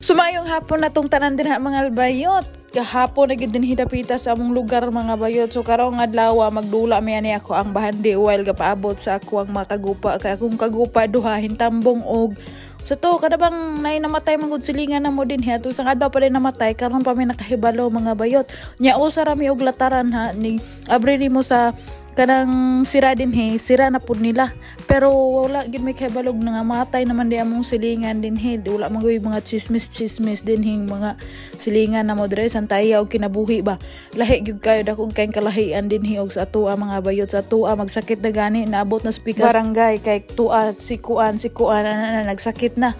So maayong hapon na tong tanan dinha, mga bayot. Kahapon na gyud dinhi dapita sa among lugar, mga bayot. So karong adlaw, magdula mi ani ako ang bahandi while gapaabot sa ako ang mga kagupa, kay akong kagupa duha hintambong og sa to kada bang nay namatay man gud silingan na mo dinhi ato sa adlaw pa din namatay. Karon pa mi nakahibalo, mga bayot. Nya usa ra mi og lataran ha ni abre nimo sa kanang sira dinhi, sira na pud nila, pero wala gid may kahibalog nga matay naman di among silingan dinhi. Wala man gyud mga chismis chismis dinhi, mga silingan na mo dire santaya og kinabuhi ba. Lahi gyud kayo, dako kay kalahian dinhi og sa atoa, mga bayot. Sa atoa magsakit na gani, naabot na speaker barangay kay tua si kuan ana na, nagsakit na.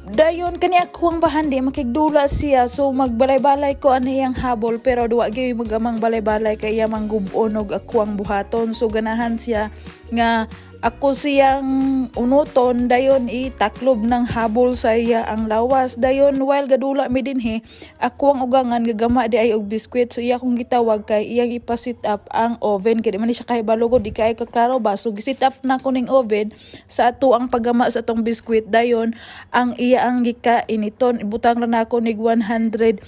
Dayon kani ako ang bahandi makigdula siya, so magbalay-balay ko ani iyang habol, pero duwa gyud magamang balay-balay kay iya manggub-on og ako ang buhaton. So ganahan siya nga ako siyang unuton, dayon itaklob ng habol sa iya ang lawas. Dayon while gadula mi dinhi, ako ang ugangan gagama di ay og biskwit, so iya akong gitawag kay iyang ipa-set up ang oven kay di man ni siya kahibalo ko, di kay kaklaro ba. So gi-set up na ko ning oven sa ato ang paggama sa atong biskwit. Dayon ang iya ang gikainiton, ibutang ra nako nig 190.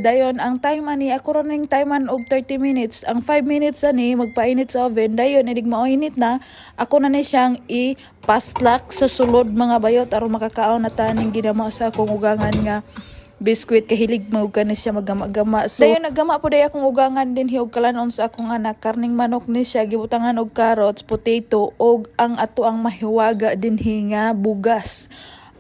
Dayon ang time ani ako ra ning time og 30 minutes. Ang 5 minutes ani magpainit sa oven. Dayon inig maoinit na, ako na ni siyang i-paslak sa sulod, mga bayot, aron makakaon na taning ginama sa akong ugangan nga biskwit. Kahilig mo ka ni siya maggama-gama. So dayon naggama po day akong ugangan din og kalanon sa akong anak. Karning manok ni siya, gibutangan og carrots, potato og ang ato ang mahiwaga dinhi nga bugas,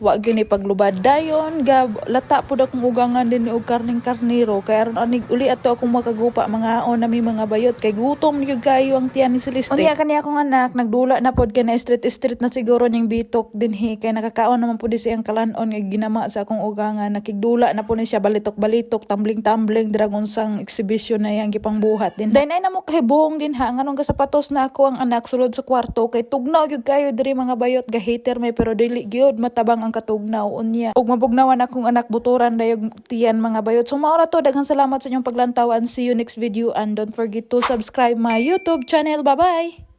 wa gini paglubad. Dayon gab lata pud akong ugangan din og karning karniro kay aron anig uli ato akong makagupa mangaon nami, mga bayot, kay gutom gyud kayo ang tiyan ni Celeste. Unya kani akong anak nagdula na pod kay na street street na siguro ning bitok dinhi kay nakakaon naman pud siyang kalanon nga ginama sa akong ugangan. Nakigdula na po ni siya, balitok balitok, tumbling tumbling, dragon sang exhibition na yang gipangbuhat din. Dayon ay namo kahibong din ha nganong gasapatos na ako ang anak sulod sa kwarto kay tugnaw gyud kayo diri, mga bayot. Ga-heater may pero dili gyud matabang ang katugnaw. Unya ug mabugnawan akong anak, buturan dayog tiyan, mga bayot. So mao ra to. Daghang salamat sa inyong paglantaw and see you next video, and don't forget to subscribe my YouTube channel. Bye bye.